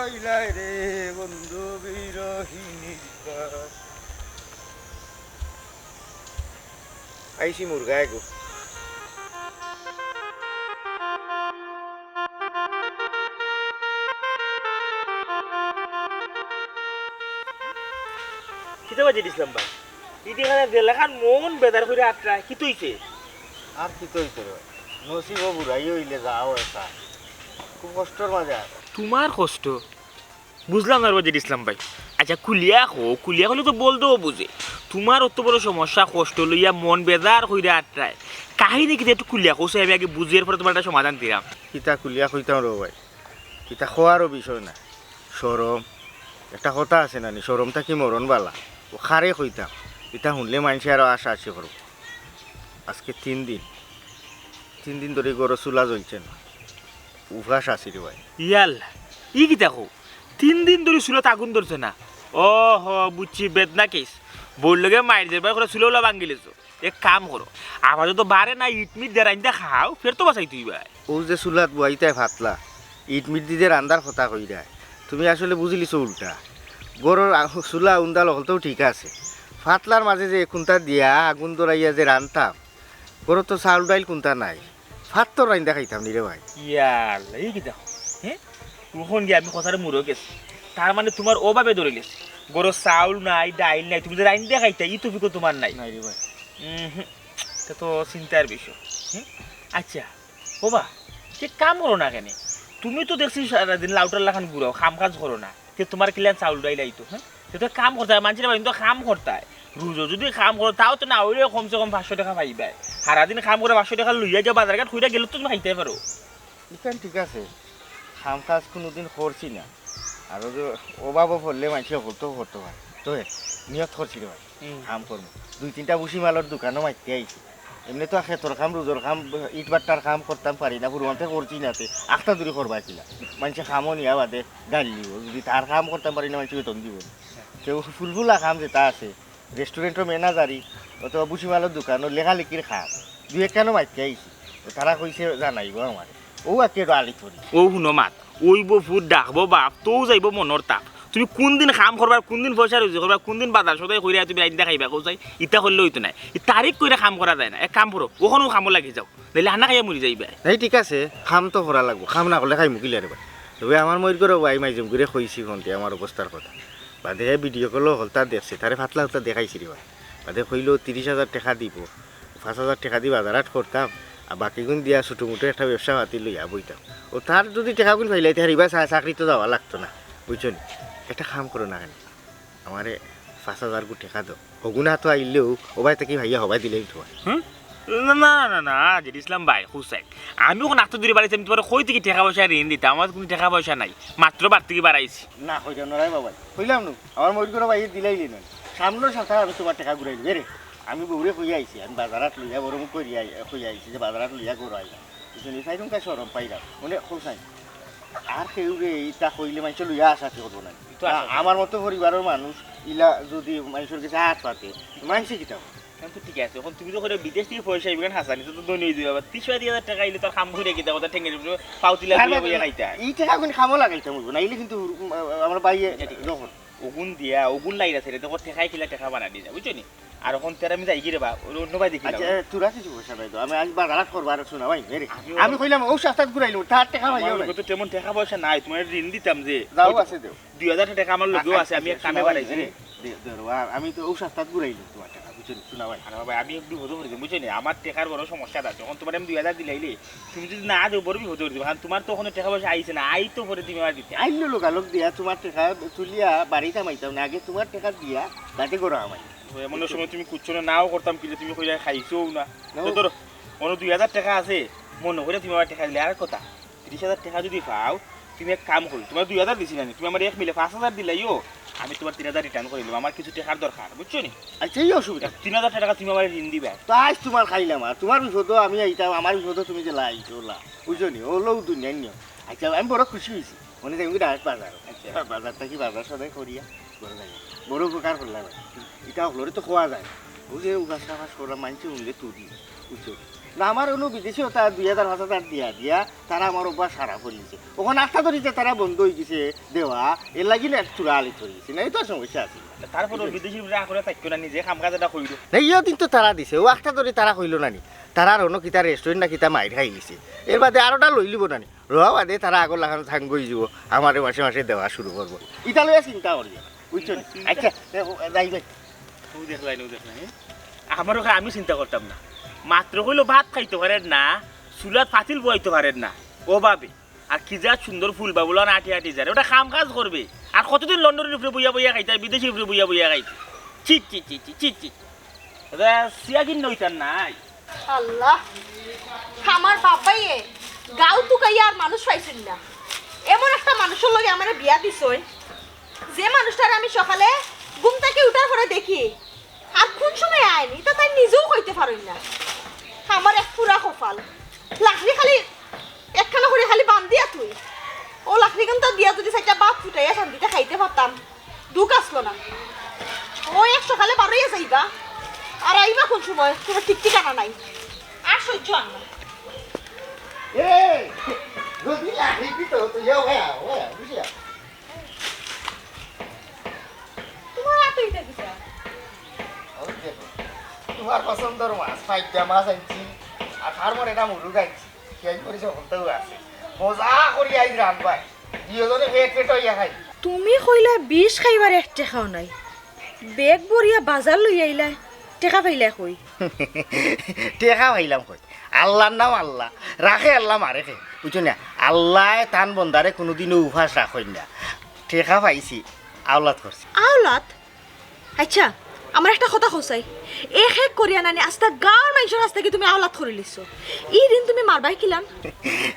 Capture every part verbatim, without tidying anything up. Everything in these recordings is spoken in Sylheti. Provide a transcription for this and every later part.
আইলাই রে বন্ধু বিরহিনীর ঘর। আইছি মুরগা এগো। কিতা বাজে দিছলাম ভাই? ইদি খানে যে লাখান মন বেজার করি আটরায়, কিতা অইছে? আর কিতা অইতো রে ভাই? নসিবো বুড়াই অইলে যাও একা। খুব কষ্টর মাঝে আর। তুমার কষ্ট? বুঝলাম না রে বাজে দিছলাম ভাই। আচ্ছা, খুলিয়া কও, খুলিয়া কইলে তো বলদেও বুঝে। তুমার অত বড় সমস্যা, কষ্ট লইয়া মন বেজার কইরা আটরায়। কাহিনী কিতা একটু খুলিয়া কও, আমি আগে বুঝি, এরপরে তুমার একটা সমাধান দিরাম। কিতা খুলিয়া কইতাম রে ভাই? ইতা কওয়ারও বিষয় না। শরম, একটা কথা আছে না নি, শরম থাকি মরণ বালা। অউ কারে কইতাম, ইতা হুনলে মাইনষে আরো আশা আশি করবো। আজকে তিন দিন, তিন দিন ধরি ঘরো চুলা জ্বলছে না, উপাস আছি রে ভাই। ইয়াল্লা, ই কিতা কও? তিন দিন ধরি চুলাত আগুন ধরছে না? ও হ, বুঝছি, বেদনা কেস। বউর লগে মাইর দের ভাই করে চুলা উলা ভাঙ্গিলিছো। এক কাম করো, আপাতত বারে না ইট মিট দিয়া রাইন্দা খাও, ফের তো বাঁচাই তুই ভাই। অউ যে চুলাত বওয়াইতায় ফাতলা, ইট মিট দি যে রান্দার কথা কইরায়, তুমি আসলে বুঝিলিছো উল্টা। ঘরর আ-, চুলা উন্দাল অকলতাউ ঠিক আছে, ফাতলার মাঝে যে কুন্তা দিয়া আগুন ধরাইয়া যে রানতাম, ঘরো তো চাউল ডাইল কুন্তা নাই, ফাত্তর রাইন্দা খাইতাম নি রে ভাই। ইয়াল্লা, ই কিতা? হে? অখন গিয়া আমি কথারে মুরো গেছি। তার মানে তুমার অভাবে ধরিলিছে। ঘরো চাউল নাই, ডাইল নাই, তুমি যে রাইন্দা খাইতায়, ই তৌফিকও তুমার নাই। নাই রে ভাই। উম হুম, ইটা তো চিন্তার বিষয়। হুম? আচ্ছা, ও বা, তে কাম করো না কেনে? তুমি তো দেখছি সারাদিন লাউটার লাখান ঘুরাও, কাম কাজ করো না। তে তুমার কিলান চাউল ডাইল আইতো, হ্যাঁ? তে তো কাম করতায়, মানষর বাড়িত তো কাম করতায়। রুজো যুদি কাম করো, তাও তো না অইলেও কমসে কম পাঁচশো টেকা পাইবায়। সারাদিন কাম করি পাঁচশো টেকা লইয়া যাও, বাজার ঘাট করিয়া গেলে তো তুমি খাইতায় পারো। ইখান ঠিক আছে, কাম কাজ কুনুদিন করছি না। আর অউ যে অভাবো পড়লে মাইনষে অকলতাউ করতো পারে। তে নিয়ত করছি রে ভাই, হুম। কাম করমু। দুই তিনটা ভুসি মালর দোকানো মাতিয়া আইছি। এমনে তো খেতর কাম, রুজর কাম, ইট বাট্টার কাম করতাম পারি না, ফুরুয়ান্তে করছি না তে, আখতা দূরি করবা কিলা? মাইনষে কামো নিয়া বাদে গাইল দিবো। যুদি তার কাম করতাম পারি না, মাইনষে বেতন দিবো না। তে ফুলফুলা কাম যেটা আছে, রেস্টুরেন্টর ম্যানেজারি, অথবা ভুসি মালর দোকানো লেখালেখির কাম, দুই একখানো মাতিয়া আইছি। তে তারা কইছে জানাইবো আমারে। অউ আর কি একটু আলি থরি। অউ হুনো মাত, অইবো ফুত ডাকবো বাপ, তেউ যাইবো মনর তাপ। তুমি কুনদিন কাম করবায়, কুনদিন পয়সা রুজি করবায়, কুনদিন বাজার সদাই করিয়া তুমি রাইন্দা খাইবায়, কও চাই, ইতা করলে অইতো নায়। ই তারিখ কইরা কাম করা যায় না। এক কাম করো, অখনউ কামো লাগি যাও, নাইলে হানা খাইয়া মরি যাইবায়। নাই, ঠিক আছে, কাম তো করা লাগবো, কাম না করলে খাইমু কিলা রে ভাই? তবে আমার মইর ঘরর ভাই মাইজুম করি কইছি ফোন দি আমার অবস্থার কথা। বাদে হে ভিডিও কলো হকলতা দেখছে, তারে ফাতলা হকলতা দেখাইছি রে ভাই। বাদে কইলো তিরিশ হাজার টেকা দিবো, পাঁচ হাজার টেকা দি বাজার হাট করতাম, আর বাকিগুন দিয়া ছোটো মোটো একটা ব্যবসা পাতি লইয়া বইতাম। অউ তার যুদি টেকাগুন পাইলাই, তে রে ভাই চা-, চাকরিত যাওয়া লাগতো না, বুঝছো নি? একটা কাম করো না কেনে, আমারে পাঁচ হাজার গু টেকা দেও। হগুনা তো আইলেউ, অবায় থাকি ভাইয়া হবায় দিলে তো। হুম? না, না, না, না, আজির ইসলাম ভাই, হুসাইন। আমি অখন আত্ম দূরে বাড়াইছি, আমি তুমারে কই থাকি টেকা পয়সা ঋণ দিতাম? আমার কুনু টেকা পয়সা নাই, মাত্র বাড়ি থাকি বাড়াইছি। না, কইতাম না রে বাবা, কইলাম নু, আমার মইর ঘরর ভাইয়ে দিলাইলে না। সামনর সপ্তাহে আমি তুমার টেকা ঘুরাই দিমু রে। আমি বউরে কইয়া আইছি, আমি বাজার হাট লইয়া বড় মুখ করিয়া আই-, কইয়া আইছি যে বাজার হাট লইয়া ঘরো আইলাম। বুঝছো নি? চাইরুম কাই শরম পাইলাম। মানে, কও চাই। আর কেউরে ইতা কইলে মাইনষে লইয়া আশা কি করবো না? ই তো আশা আ-, আমার মতো পরিবারর মানুষ ইলা যুদি মাইনষর গেছে আত পাতে, মাইনষে কিতা কয়? অখন তো ঠিক আছে, অখন তুমি তো কইরায় বিদেশ থাকি পয়সা আইবো, অখন হাছানি তো ধনী অই যাইবা। আবার তিরিশ হাজার টেকা আইলে তো আর কাম করিয়া কিতা করতায়, ঠেঙ্গের উপরে পাও তুলিয়া আর বইয়া বইয়া খাইতায়। ই টেকাগুন কামো লাগাইতাম অইবো, নাইলে কিন্তু, উম, আমার ভাইয়ে আচ্ছা, ঠিক আছে। যখন অগুন দিয়া, অগুন লাইরা ছেড়ে দেখো, টেকায় কিলা টেকা বানা দিতা, বুঝছো নি? আর অখন তেরা আমি যাইগি রে বা, অন্য ভাই দেখি আচ্ছা, না। এ, তোরা কিছু পয়সা নাই তো, আমি আজ বাজার হাট করবো আর শোনা ভাই, রে। আমিও আমি কইলাম, অউ সপ্তাহে ঘুরাইলাম, তার টেকা আমার ভাই লগে তো তেমন টেকা পয়সা নাই, তুমারে ঋণ দিতাম যে। যাও, আছে দেও। দুই হাজার টেকা আমার লগেও আছে, আমি এক কামে বাড়াইছি। রে, দে, দে, রে, আর আমি তো অউ সপ্তাহে ঘুরাইলাম তুমার টেকা, বুঝছো নি? শোনা ভাই। আরে বাবা, আমি একটু হজম করি, বুঝছো নি? আমার টেকার বড় সমস্যা আছে, অখন তুমারে আমি দুই হাজার দিলাইলে, তুমি যুদি না দেও, বড় বিপদে পড়ি যাইমু, কারণ তুমার তো অখনো টেকা পয়সা আইছে না, আই তো পরে তুমি আমার দিতায়। আইলো লোকালোক দিয়া তুমার টেকা তুলিয়া বাড়িত হামাইতাম না, আগে তুমার টেকা দিয়া বাদে ঘরো হামাই। এমন সময় তুমি কুচ্ছু না, নাও করতাম কিলা, তুমি কইরায় খাইছোও না। না। তো ধরো, অনো দুই হাজার টেকা আছে, মনো করিয়া তুমি আমার টেকা দিলে। আর কথা, তিরিশ হাজার টেকা যুদি পাও, তুমি এক কাম করো, তুমার দুই হাজার দিছি না নি, তুমি আমারে এক মিলে পাঁচ হাজার দিলাইও, আমি তুমার তিন হাজার return করিলিমু, আমার কিছু টেকার দরকার, বুঝছো নি? আচ্ছা, ই অসুবিধা। তিন হাজার টেকা তুমি আমারে ঋণ দিবায়। তো আইজ তুমার খাইলাম, আর তুমার বিপদো আমি আইতাম, আমার বিপদো তুমি যে লাই, ওলা, বুঝছো নি? অলাউ দুনিয়ার নিয়ম। আচ্ছা, আমি বড় খুশি অইছি। মনে যাইমু direct বাজার। আচ্ছা। বাজার থাকি বাজার সদাই করিয়া ঘরো যাইমু। বড় উপকার করলা ভাই। ইতা হকলরে তো কওয়া যায়। অউ যে উপাস তাপাস করলাম, মাইনষে হুনলে তুদি, বুঝছো? না, আমার অনো বিদেশে ওটা দুই হাজার পাঁচ হাজার দিয়া দিয়া তারা আমার অভ্যাস খারাপ অইলিছে। অখন আস্তা ধরি যে তারা বন্ধ অইগেছে দেওয়া, এর লাগি না একটু চুরা আলি ধরি গেছে। না, এই তো সমস্যা আছে। তারপরে বিদেশির উপরে আখরে থাকতো না, নিজে কাম কাজ এটা কইলো। না, ইয়ো দিন তো তারা দিছে, ও আস্তা ধরি তারা কইলো না নি। তারার অনো কিতা রেস্টুরেন্ট না কিতা মাইর খাই গেছে। এর বাদে আরোটা লই লিব না নি। রোয়া বাদে তারা আগর লাখান সাঙ্গ অই যাব, আমারে মাসে মাসে দেওয়া শুরু করবো। ইটা লইয়া চিন্তা করি না, বুঝছো নি? আচ্ছা, এ, ও, যাই যাই। ও দেখলাই, ও দেখলাই, হ্যাঁ? আমারও খা-, আমি চিন্তা করতাম না। মাত্র কইলো ভাত খাইতো পারের না, চুলাত ফাতিল বওয়াইতো পারের না। ও বাবে, আর কি যা সুন্দর ফুল বাবুলান আটি আটি যার। ওটা কাম কাজ করবে। আর কতদিন লন্ডনের উপরে বইয়া বইয়া খাইতে, বিদেশির উপরে বইয়া বইয়া খাইতে। ছি, ছি, ছি, ছি, ছি, ছি। এটা সিয়াকিন নইতার নাই। আল্লাহ, আমার বাবাইয়ে গাঁও তুকাইয়া আর মানুষ পাইছইন না। এমন একটা মানুষর লগে আমারে বিয়া দিছইন, যে মানুষটারে আমি সকালে ঘুম থাকি উঠার পরে দেখি, আর কোন সময় আইন, ইটা তাই নিজেও কইতে পারইন না। আমার এক পুরা কপাল, লাকড়ি খালি একখানা করি খালি বান্ধিয়া থুই। ও লাকড়ি কান্তা দিয়া যদি চাইরটা ভাত ফুটাইয়া শান্তিতে খাইতে পারতাম, দুখ আসলো না। ও এক সকালে বারইয়া যাইবা, আর আইবা কোন সময়, কোনো ঠিক ঠিকানা নাই। আর সহ্য আর না। এ, যদি লাকড়ি দিত, তো ইয়ে হয়ে, হয়ে, বুঝলি? তোমার হাতে এটা কিতা? ওই দেখো, তোমার পছন্দর মাছ, পাইকা মাছ আনছি, আর ফার্মর এটা মুরুগ আনছি। সেই করে সকলটাও আছে। মজা করি আইজ রানবায়। দুইজনে পেট পেট হইয়া খাই। তুমি কইলা বিষ খাইবার এক টেকাও নাই। ব্যাগ ভরিয়া বাজার লই আইলায়, টেকা পাইলায় কই? টেকা পাইলাম কই? আল্লাহর নাম আল্লাহ, রাখে আল্লাহ, মারে খে। বুঝছো না? আল্লায় তান বন্দারে কোনোদিনও উপাস রাখইন না। টেকা পাইছি, আওলাদ করছি। আওলাদ? আচ্ছা, আমার একটা কথা কও চাই, এক এক করিয়া নানি আস্তা গাঁওর মাইনষর আস্তা কি তুমি আওলাদ করি লিছো? ই ঋণ তুমি মারবায় কিলান?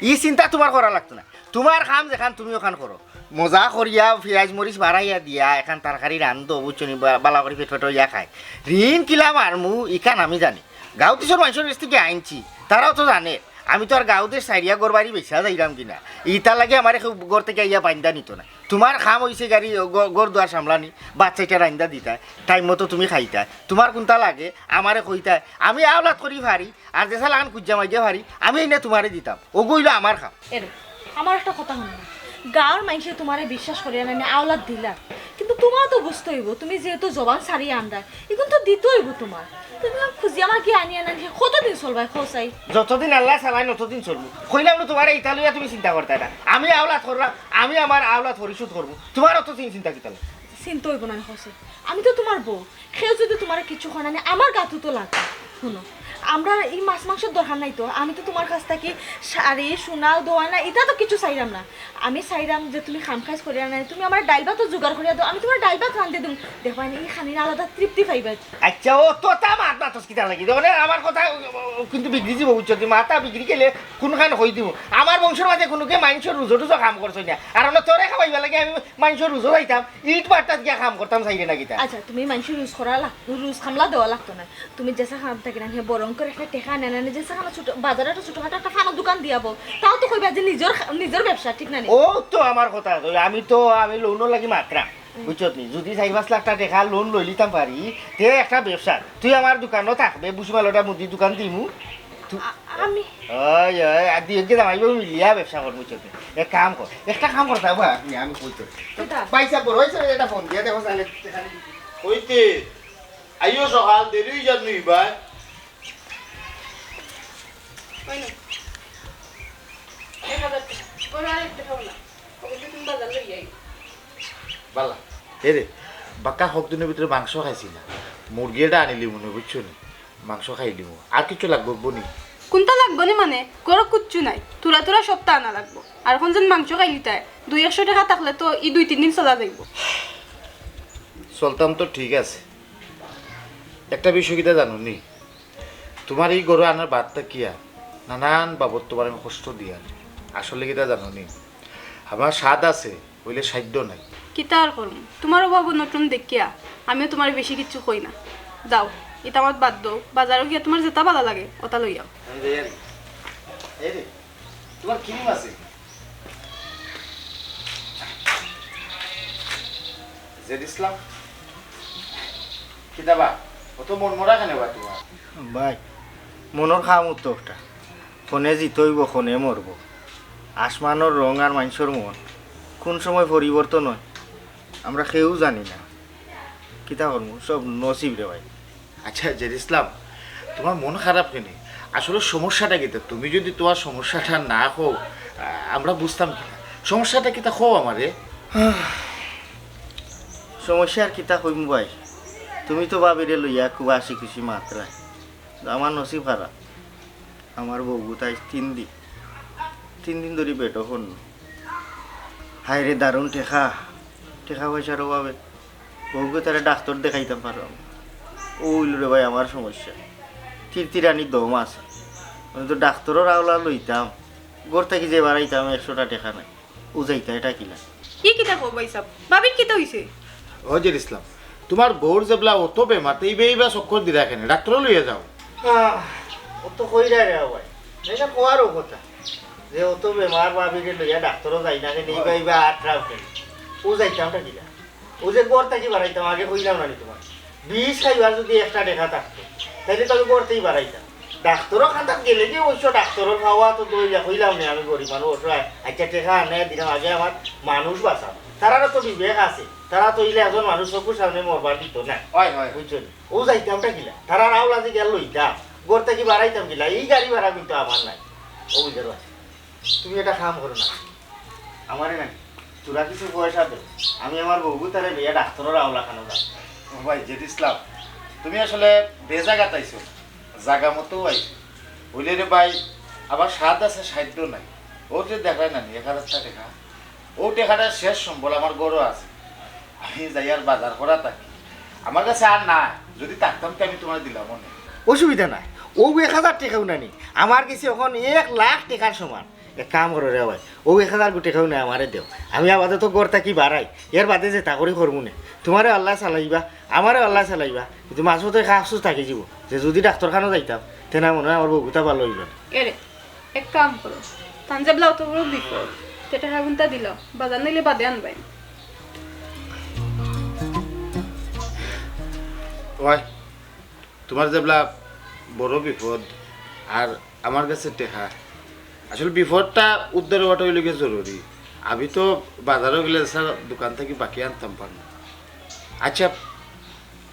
ই চিন্তা তোমার করা লাগতো না, তোমার কাম যেখান তুমি ওখান করো। মজা করিয়া পিয়াজ মরিচ বাড়াইয়া দিয়া এখান তরকারি রান্ধো, বুঝছো নি? বা-, বালা করি পেট পেট হইয়া খায়। ঋণ কিলা মারমু, ইখান আমি জানি। গাঁও দেশর মাইনষর গেছ থাকি আনছি, তারাও তো জানে। আমি তো আর গাঁও দেশ ছাড়িয়া ঘর বাড়ি বেচা যাইরাম কিনা, ইতার লাগি আমারে কেউ ঘর থাকি আইয়া বাইন্দা নিত না। তোমার কাম অইছে গাড়ি, ঘ-, ঘর দুয়ার সামলানি, বাচ্চাইটা রান্দা দিতায়, টাইম মতো তুমি খাইতায়। তোমার কোনটা লাগে আমারে কইতায়, আমি আওলাদ করি পারি, আর যেছা লাখান খুজিয়া মাগিয়া পারি, আমি এনে তোমারে দিতাম। ওগু অইলো আমার কাম। এরে, আমার একটা কথা হুনো না, গাঁওর মাইনষে তোমারে বিশ্বাস করিয়া নানি আওলাদ দিলা, কিন্তু তোমার তো বুঝতে অইবো, তুমি যেহেতু জবান ছাড়িয়া আনরায়, ইগুন তো দিতে অইবো তোমার। তুমি খুজিয়া মাগিয়া আনিয়া নানি কতদিন চলবায় কও চাই? যতদিন আল্লায় চালাইন, ততদিন চলমু। কইলাম না তোমারে, ইতা লইয়া তুমি চিন্তা করতায় না। আমি আওলাদ করলাম, আমি আমার আওলাদ পরিশোধ করমু। তোমার অত চিন-, চিন্তা কিতা লাগে? চিন্তা অইবো না, কও চাই। আমি তো তোমার বউ। কেউ যদি তোমারে কিছু কয় না, আমার গাতো তো লাগে। হুনো, আমরার ই মাছ মাংসর দরকার নাই তো। আমি তো তোমার কাছ থাকি শাড়ি, সোনা, গয়না, ইতা তো কিছু চাইরাম না। আমি চাইরাম যে তুমি কাম কাজ করিয়া নানি, তুমি আমারে ডাইল ভাত জোগাড় করিয়া দেও, আমি তোমারে ডাইল ভাত রান্ধিয়া দিমু। দেখবায় নি, ই খানির আলাদা তৃপ্তি পাইবায়। আচ্ছা, ও তো তা মাত মাতস কিতা লাগি? দেখো না, আমার কথা, ও, ও, কিন্তু বিগড়ি যিবো, বুঝছো? তুই মাথা বিগড়ি গেলে কোনখান কই দিমু? আমার বংশর মাঝে কোনোকে মাইনষর রুজো টুজো কাম করছস না। আর আমরা তোরে খাওয়াইবার লাগি আমি মাইনষর রুজো যাইতাম, ইট ভাট্টাত গিয়া কাম করতাম চাইরে না কিতা? আচ্ছা, তুমি মাইনষর রুজ করা লাগ-, রুজ কামলা দেওয়া লাগতো না। তুমি যেছা কাম থাকি না, হে বরং করে একটা টেকা আনে না, আনে, যেছা কাম ছোট, বাজারে একটা ছোটখাটো একটা ফানোর দোকান দিয়া বও। তাও তো কইবা যে নিজর খা-, নিজর ব্যবসা, ঠিক না নি? ও তো আমার কথা, তো আমি তো, আমি লোনর লাগি মাতরাম, বুঝছত নি? যদি চাইর পাঁচ লাখ টেকা লোন লই লিতাম পারি, তে একটা ব্যবসা, তুই আমার দোকানো থাকবে, বুসিমালোটা মুদি দোকান দিমু। তু-, আ-, আমি ওই, ওই, আর দুই একজন জামাই বউ মিলিয়া ব্যবসা করমু, বুঝছত নি? এক কাম কর, একটা কাম কর, তা বা, আমি, আমি কই তো। কিতা? পয়সা বড় হইছে, এটা ফোন দিয়া দেখো, তাহলে। কইতে? আইও সকাল, দেরি হই যার নি ভাই। ওই না। এক হাজার টাকা। ওই আর একটা খাও না। ওগুলো তুমি বাজার লই যাই। বালা। এ রে, বাক্কা হক দিনের ভিতরে মাংস খাইছি না। মুরগি এটা আনিলি মনে, বুঝছো নি? মাংস খাইলি মনে। আর কিছু লাগবো, বনি? কোনটা লাগবো নি মানে? ঘরো কিচ্ছু নাই। থুড়া থুড়া সবটা আনা লাগবো। আর এখন যেন মাংস খাইলি তাই। দুই একশো টাকা থাকলে তো এই দুই তিন দিন চলা যাইবো। চলতাম তো ঠিক আছে। একটা বিষয় কিতা জানো নি? তোমার এই ঘরো আনার বাদটা কিয়া নানান বাবদ তোমার আমি কষ্ট দিয়ার। আসলে কিতা জানো নি? আমার সাধ আছে, অইলে সাধ্য নাই। কিতা আর করমু? তোমার অভাব অনটন দেখিয়া আমিও তোমারে বেশি কিচ্ছু কই না। যাও, ইতা মাত বাদ দেও, বাজারো গিয়া তোমার যেটা ভালা লাগে, ওটা লইয়াও। আমি যাই আনি। এই রে, তোমার ক্রিম আছে? জেদ ইসলাম? কিতা বা? অত মন মরা কেনে বা তোমার? ভাই, মনর খাম উত্তরটা, ক্ষণে জিতইব, ক্ষণে মরব। আসমানর রং আর মানষর মন কুন সময় পরিবর্তন অয়, আমরা কেউ জানি না। কিতা করমু, সব নসিব রে ভাই। আচ্ছা, জের ইসলাম, তুমার মন খারাপ কেনে? আসলে সমস্যাটা কিতা? তুমি যুদি তুমার সমস্যাটা না কও, আহ, আমরা বুঝতাম কিতা? সমস্যাটা কিতা কও আমারে। সমস্যা আর কিতা কইমু ভাই, তুমি তো ভাবিরে লইয়া খুব হাসি খুশি মাতরায়। আমার নসিব খারাপ, আমার বউগুতা আইজ তিন দিন, তিন দিন ধরি পেটো পড়ন। হায় রে, দারুণ টেকা, টেকা পয়সার অভাবে বউগুতারে ডাক্তর দেখাইতাম পারলাম না। অউ অইলো রে ভাই আমার সমস্যা। তিরতিরানি দম আছে, আমি তো ডাক্তরর আওলা লইতাম, ঘর থাকি যে বারাইতাম একশোটা টেকা নাই। উজাইতা, ইটা কিলা? ই কিতা কও ভাইসাব? ভাবির কিতা অইছে? ও জের ইসলাম, তুমার বউর যেবলা অত বেমার, তে ইবা ইবা চক্কর দিরা কেনে? ডাক্তর লইয়া যাও। আহ, অত কইরা রে ভাই, ইটা কওয়ারও কথা। যে অত বেমার ভাবিরে লইয়া ডাক্তরও যাই না কেনে, ইবা ইবা আটরাও কেনে? উজাইতামটা কিলা? অউ যে ঘর থাকি বারাইতাম, আগে কইলাম না নি তুমার? বিষ খাইবার যুদি একটা টেকা থাকতো, তাইলে তো আমি ঘর থাকি বারাইতাম। ডাক্তরর খান্দাত গেলে কি অবশ্য ডাক্তরর পাওয়া তো দইয়া কইলাম নি, আমি গরিব মানুষ, অসহায়। আচ্ছা, টেকা আনে দিলাম, আগে আমার মানুষ বাঁচাও। তারারও তো বিবেক আছে, তারা তো ইলা একজন মানুষ চকুর সামনে মরবার দিত না। অয়, অয়। বুঝছো নি? অউ যাইতামটা কিলা? তারার আওলা যে গিয়া লইতাম, ঘর থাকি বারাইতাম কিলা? ই গাড়ি ভাড়া কিন্তু আমার নাই। ও বুঝারো আছে। তুমি একটা কাম করো না, আমারে নানি, থুড়া কিছু পয়সা দেও, আমি আমার বউগুতারে লইয়া ডাক্তরর আওলা খানো যাও। ও ভাই, জের ইসলাম, তুমি আসলে বেজাগাত আইছো, জাগা মতো আইছো। অইলে রে ভাই, আবার সাদ আছে, সাধ্য নাই। অউ যে দেখরায় নানি, এক হাজারটা টেকা, অউ টেকাটা শেষ সম্বল আমার ঘরো আছে। আমি যাইয়ার বাজার করা থাকি, আমার কাছে আর নাই, যুদি থাকতাম তে আমি তুমারে দিলাম অনে। অসুবিধা নাই, অউ এক হাজার টেকাও নানি, আমার গেছে অখন এক লাখ টেকার সমান। এক কাম করো রে ভাই, অউ এক হাজার টেকাও নাই, আমারে দেও। আমি আপাতত ঘর থাকি বারাই, এর বাদে যেতা করি করমু নে। তুমারে আল্লায় চালাইবা, আমারে আল্লায় চালাইবা, কিন্তু মাঝে তো এক আফসোস থাকি যিবো যে যুদি ডাক্তর খানো যাইতাম, তে না মনে অয় আমার বউগুতা ভালা অইলো না। এরে, এক কাম করো, তান যেবলা অত বড় বিপদ, তে টেকা গুনতা দিলাও, বাজার নাইলে বাদে আনবায়। ওই, তুমার যেবলা বড় বিপদ আর আমার গেছে টেকা, আসলে বিপদটা উদ্ধার অওয়াটা অইলো গিয়া জরুরি। আমি তো বাজারো গেলে ছাড়া দোকান থাকি বাকি আনতাম পারি না। আচ্ছা,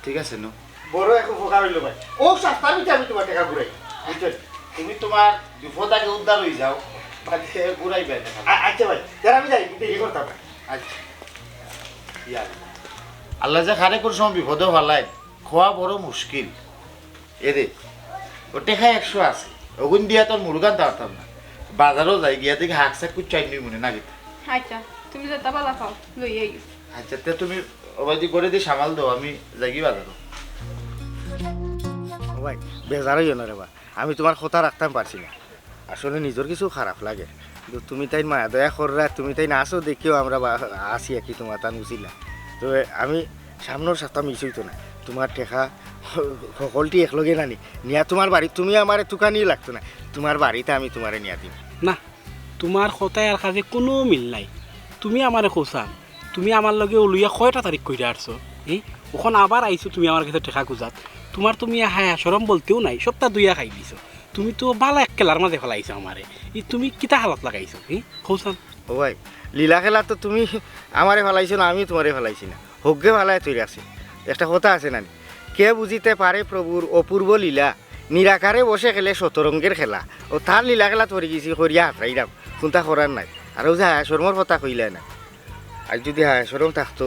ঠিক আছে, নেও। বড় এক উপকার অইলো ভাই। অউ সস্তার ভিতরে আমি তুমার টেকা ঘুরাই, বুঝছো? তুমি তুমার বিপদ আগে উদ্ধার অই যাও, বাদে ঘুরাইবায় টেকা। আ-, আচ্ছা ভাই, তে আমি যাই, দেরি করতাম না। আচ্ছা। ইয়া আল্লাহ। আল্লায় যে কারে কুন সময় বিপদো ফালায়, কওয়া বড় মুশকিল। এরে, অউ টেকা একশো আছে, অগুন দিয়া তো মুরগা আনতাম পারতাম না। বাজারো যাই, গিয়া দেখি হাক-চাক কুচ্ছু আইন নি মনে না কিতা। আচ্ছা, তুমি যেতা ভালা পাও, লই আইও। আচ্ছা, তে তুমি অবায়দি ঘরেদি সামাল দেও, আমি যাইগি বাজারো। ও ভাই, বেজার অইও না রে বা, আমি তুমার কথা রাখতাম পারছি না। আসলে নিজর কিছু খারাপ লাগে, কিন্তু তুমি তাইন মায়া দয়া কররায়, তুমি তাইন আছো দেখিও আমরা বা-, আছি আর কি তুমার তান উছিলায়। তো আমি সামনর সপ্তা miss অইতো নায়, তুমার টেকা হকলটি একলগে নানি নিয়া তুমার বাড়িত, তুমি আমারে তুকানি লাগতো নায়, তুমার বাড়িত আমি তুমারে নিয়া দিমু। না, তুমার কথায় আর কাজে কুনু মিল নাই। তুমি আমারে কও চাইন, তুমি আমার লগে অউ লইয়া কয়টা তারিখ কইরা আরছো? ই, অখন আবার আইছো তুমি আমার গেছে টেকা খুজাত। তুমার তো মিয়া হায়া শরম বলতেউ নাই, সবতা ধুইয়া খাই দিছো। তুমি তো ভালা এক খেলার মাঝে ফালাইছো আমারে। ই তুমি কিতা হালত লাগাইছো? ই, কও চাইন। ও ভাই, লীলা খেলা তো তুমি আমারে ফালাইছো না, আমি তুমারে ফালাইছি না। হকগে ফালায় থই রাখছি। একটা কথা আছে নানি, "কে বুঝিতে পারে প্রভুর অপূর্ব লীলা, নিরাকারে বসে খেলে শতরঙ্গের খেলা।" অউ তার লীলা খেলাত পড়ি গেছি, করিয়া হাতরাইরাম, কুন্তা করার নাই। আর অউ যে হায়া শরমর কথা কইলায় না, আইজ যুদি হায়া শরম থাকতো,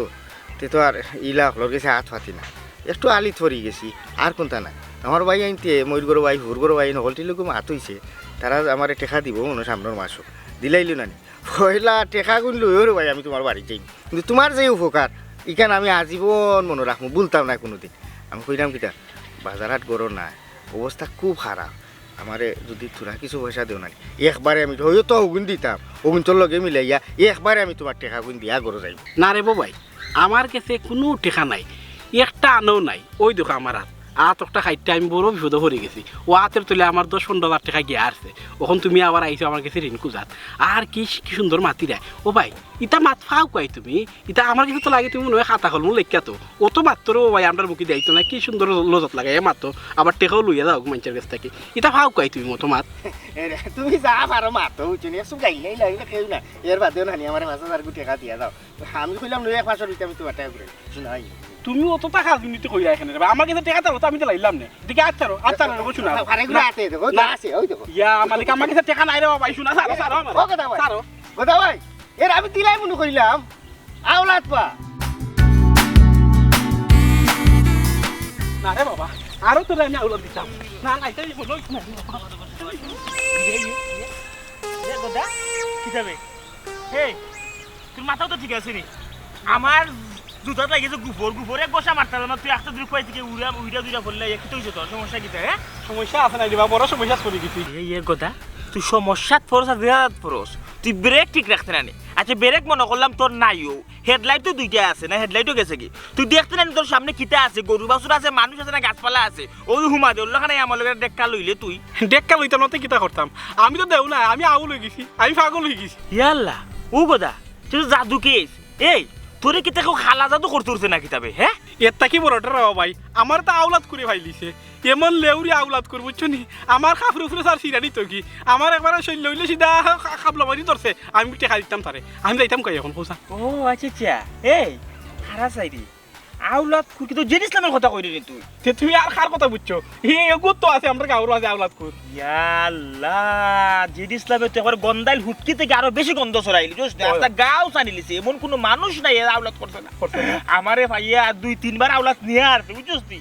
তে তো আর ইলা অকলর গেছে আত পাতি না। একটু আলিত পড়ি গেছি, আর কুন্তা নায়। আমার ভাইয়াইন্তে, মইর ঘরর ভাই, হুর ঘরর ভাই, হকলটির লগে মাত অইছে, তারা আমারে টেকা দিবো মনো সামনর মাসো। দিলাইলো নানি। পয়লা টেকাগুন লইও রে ভাই, আমি তুমার বাড়িত যাইমু। কিন্তু তুমার যে উপকার, ইখান আমি আজীবন মনো রাখমু, ভুলতাম নায় কুনুদিন। আমি কইরাম কিতা, বাজার হাট ঘরো নায়, অবস্থা খুব খারাপ। আমারে যুদি থুড়া কিছু পয়সা দেও নানি, একবারে আমি, অইও তো অগুন দিতাম, অগুনতর লগে মিলাইয়া একবারে আমি তুমার টেকাগুন দিয়া ঘরো যাইমু। না রে বা ভাই, আমার গেছে কুনু টেকা নাই, একটা আনাও নাই। অউ দেখো আমার আত, আত একটা খাইতে আমি বড় বিপদো পড়ি গেছি। অউ আতর তলে আমার দশ পনরো হাজার টেকা গিয়া হারছে। অখন তুমি আবার আইছো আমার গেছে ঋণ খুজাত। আর কি, কি সুন্দর মাতিরায়। ও ভাই, ইতা মাত ফাও কই তুমি? ইতা আমার গেছে তো লাগে তুমি মনে অয় খাতা কলম লেখিয়া তো। অত মাত তো রে ও ভাই, আমরার মুখে দেইতো না, কি সুন্দর লজত লাগে এ মাত তো। আবার টেকাও লইয়া যাও মাইনষর গেছ থাকি। ইতা ফাও কই তুমি অত মাত? এরে, তুমি যা পারো মাতো, বুঝছো নি? একটু গাইলাই লাগবে কেউ না। এর বাদেও নানি আমারে পাঁচ হাজার গু টেকা দিয়া যাও। আমি কইলাম, "লই এক মাসর ভিতরে আমি তুমার টেকা ঘুরে দিমু।" নাই। তুমি অততা খাজ মিনতি কইরায় কেনে রে ভাই? আমার গেছে টেকা চাও, তো আমি দিলাইলাম নে। এদিকে আত ছাড়ো, আত ছাড়ো রে, বুঝছো না? আরে, ঘুরে আতে দেখো, না। যা আছে, ওই দেখো। ইয়া মালিক, আমার গেছে টেকা নাই রে বাবা, শুনা, ছাড়ো, ছাড়ো আমারে। ও কথা ভাই। ছাড়ো। কথা ভাই, এর আমি দিলাই মনে কইলাম, আওলাদ পা। না রে বাবা, আরো তোরে আমি আওলাদ দিতাম। না, না, ইটা আমি বলই না। এ গদা, কিতা বে? এই, তোর মাথাও তো ঠিক আছে নি। আমার জুতাত লাগি গেছে গুফর, গুফর এক ঘষা মারতাম না, তুই আস্তে দূরে কই থেকে উড়া, উড়া দুইরা পড়লে, এ কিতা অইছে তোর? সমস্যা কিতা, হ্যাঁ? সমস্যা আছে না রে বাবা, বড় সমস্যাত পড়ি গেছি। এই, এ গদা, তুই সমস্যাত পড়স আর বিরাট পড়স। তুই ব্রেক ঠিক রাখতে না নি। আচ্ছা, ব্রেক মনে করলাম তোর নাইও, হেডলাইট তো দুইটা আছে না, হেডলাইটও গেছে গি? তুই দেখতে না নি তোর সামনে কিতা আছে, গরু বাছুর আছে, মানুষ আছে না গাছপালা আছে? ওই হুমা দে, ওল্লাখানে আমার লগে ডেক্কা লইলে তুই। ডেক্কা লইতাম না, তে কিতা করতাম? আমি তো দেও না, আমি আউল অই গেছি, আমি পাগল অই গেছি। ইয়াল্লা, ও গদা, তুই তো জাদু কেস। এই, তোরে কিতা কেউ খালা জাদু করতে উঠছে না কিতাবে, হ্যাঁ? এর থাকি বড়টা রে ভাই, আমার তো আওলাদ করে ফাইলিছে। এমন লেউরি আওলাদ করে, বুঝছো নি? আমার কাপড় উপরে স্যার সিরানি তো কি? আমার একবারে শরীর লইলে সিধা খা-, খাবলা মারি ধরছে। আমি টেকা দিতাম তারে। আমি যাইতাম কই এখন, কও ছাইন? ও, আচ্ছা, আচ্ছা। এই, খারা চাইরি। আওলাদ খুর কি তো জেড ইসলামের কথা কইরে নি তুই? তে তুমি আর কার কথা বুঝছো? হে, এগু তো আছে, আমরার গাঁওর মাঝে আওলাদ খুর। ইয়াল্লা, জেড ইসলামে তো একবার গন্ধাইল হুটকি থেকে আরো বেশি গন্ধ ছড়াইলি, বুঝছস নি? ওই। আস্তা গাঁও ছানিলিছে, এমন কোনো মানুষ নাই এর আওলাদ করছে না। করছে না। আমারে ভাইয়া দুই তিনবার আওলাদ নিয়া হারছে, বুঝছস নি?